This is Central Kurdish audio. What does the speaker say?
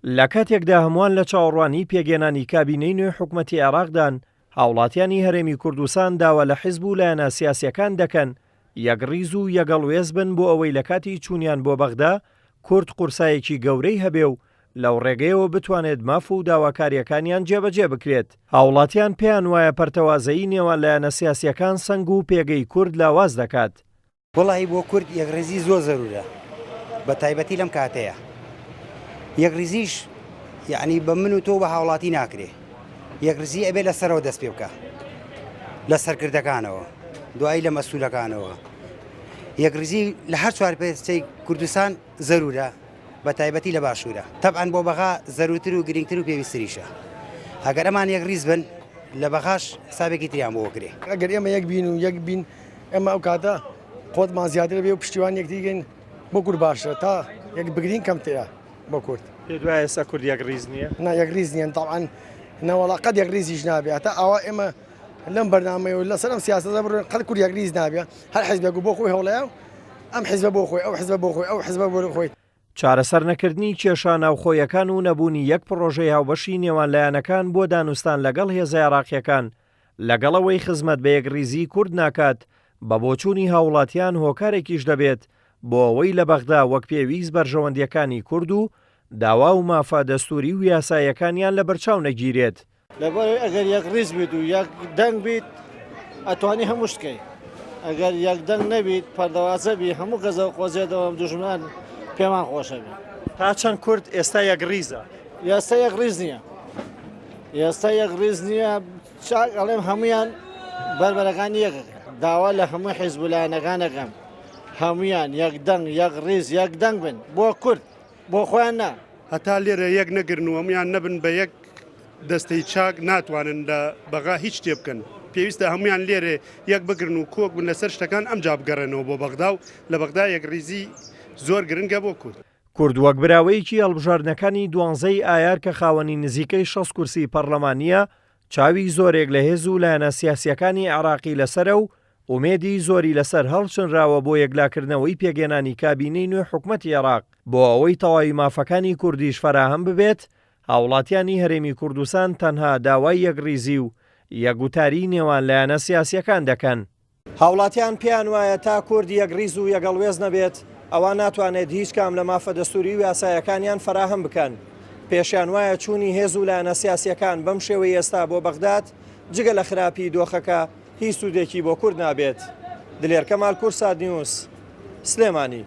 لە کاتێکدا هەمووان لە چاوەڕوانی پێکهێنانی کابینەی نوێی حکومەتی عێراقدان، هاوڵاتیانی هەرێمی کوردستان داوا لە حزب و لایەنە سیاسییەکان دەکەن یەکڕیز و یەکهەڵوێست بن بۆ ئەوەی لە کاتی چوونیان بۆ بەغدا کورد قورسایەکی گەورەی هەبێ و لەو ڕێگەیەوە بتوانێت ماف و داواکارییەکانیان جێبەجێ بکرێت. هاوڵاتیان پێیان وایە پەرتەوازەیی نێوان لایەنە سیاسییەکان سەنگ و پێگەی کورد لاواز دەکات. وەڵاهی بۆ کورد یەکڕیزی زۆر زەرورە بە تایبەتی لەم کاتەیە یەکڕیزیش یعنی بە من و تۆ بە هاوڵاتی ناکرێ یەکڕیزی ئەبێ لە سەرەوە دەست پێ بکە لە سەرکردەکانەوە دوایی لە مەسولەکانەوە یەکڕیزی لە هەر چوار پێچەی کوردستان زەرورە بە تایبەتی لە باشوورە تەبعەن بۆ بەغا زەروتر و گرنگتر و پێویستریشە ئەگەر ئەمان یەکڕیز بن لە بەغاش حسابێکی تریان بۆ کرێ. ئەگەر ئێمە یەک بین و یەک بین ئێمە ئەو کاتە قوتمان زیاتر بێ و پشتیوان یەکتری کەین بۆ کورد باشە تا یەک بگرین کەمترە بۆ کورد. پێت وایە ئێستا کورد یەک ڕیز نییە؟ نا یەک ڕیز نییە تەبعەن نەوەڵا قەت یەک ڕیزیش نابێ هەتا ئاوا ئێمە لەم بەرنامەیە و لەسەر ئەم سیاسەتە بڕۆین قەت کورد یەک ڕیز نابێ هەر حزبێک و بۆ خۆی هەوڵەیە و ئەم حزبە بۆ خۆی ئەو حزبە بۆ خۆی ئەو حزبە بۆ خۆی. چارەسەر نەکردنی کێشە ناوخۆیەکان و نەبوونی یەک پڕۆژەی هاوبەشی نێوان لایەنەکان بۆ دانوستان لەگەڵ هێزە عێراقییەکان، لەگەڵ ئەوەی خزمەت بە یەکڕیزیی کورد ناکات، بە بۆچوونی هاووڵاتیان هۆکارێکیش دەبێت بۆ ئەوەی لە بەغدا وەک پێویست بەرژەوەندییەکانی کورد و داوا و مافە دەستووری و یاساییەکانیان لەبەرچاو نەگیرێت. لەبەرئەوەی ئەگەر یەک ڕیز بیت و یەک دەنگ بیت ئەتوانی هەموو شت کەی ئەگەر یەک دەنگ نەبیت پەردەوازە بی هەموو کەس قۆزێتەوە دوژمنان پێمان خۆشە بی. تا چەند کورد ئێستا یەک ڕیزە؟ ئێستا یەک ڕیز نییە ئێستا یەک ڕیز نییە چاک ئەڵێم هەمویان بەربەرەکانی یەکەکە داوا لە هەموو حیزب و لایەنەکان ئەکەم هەمویان یەک دەنگ یەک ڕیز یەک دەنگ بن بۆ کورد بۆ خۆیان نا. هەتا لێرە یەک نەگرن و هەموویان نەبن بە یەک دەستەی چاک ناتوانن لە بەغا هیچ شتێ بکەن پێویستە هەموویان لێرێ یەک بگرن و کۆک بن لەسەر شتەکان ئەمجا بگەڕێنەوە بۆ بەغدا و لە بەغدا یەکڕیزی زۆر گرنگە بۆ کورد. کورد وەک براوەیەکی هەڵبژاردنەکانی دوانزەی ئایار کە خاوەنی نزیکەی 60 کورسی پەڕلەمانییە، چاوی زۆرێک لە هێز و لایەنە سیاسییەکانی عێراقی لەسەرە و ئومێدی زۆری لەسەر هەڵچنراوە بۆ یەکلاکردنەوەی پێکهێنانی کابینەی نوێ حکومەتی عێراق بۆ ئەوەی تەواوی مافەکانی کوردیش فەراهەم ببێت، هاوڵاتیانی هەرێمی کوردستان تەنها داوای یەکڕیزی و یەکگوتاریی نێوان لایەنە سیاسییەکان دەکەن. هاوڵاتیان پێیان وایە تا کورد یەکڕیز و یەکهەڵوێست نەبێت، ئەوا ناتوانێت هیچ کام لە مافە دەستووری و یاسایەکانیان فەراهەم بکەن. پێشیان وایە چوونی هێز و لایەنە سیاسییەکان بەم شێوەی ئێستا بۆ بەغداد، جگە لە خراپیی دۆخەکە، هیچ سوودێکی بۆ کورد نابێت. دلێر کەمال کوردسات نیوز، سلێمانی.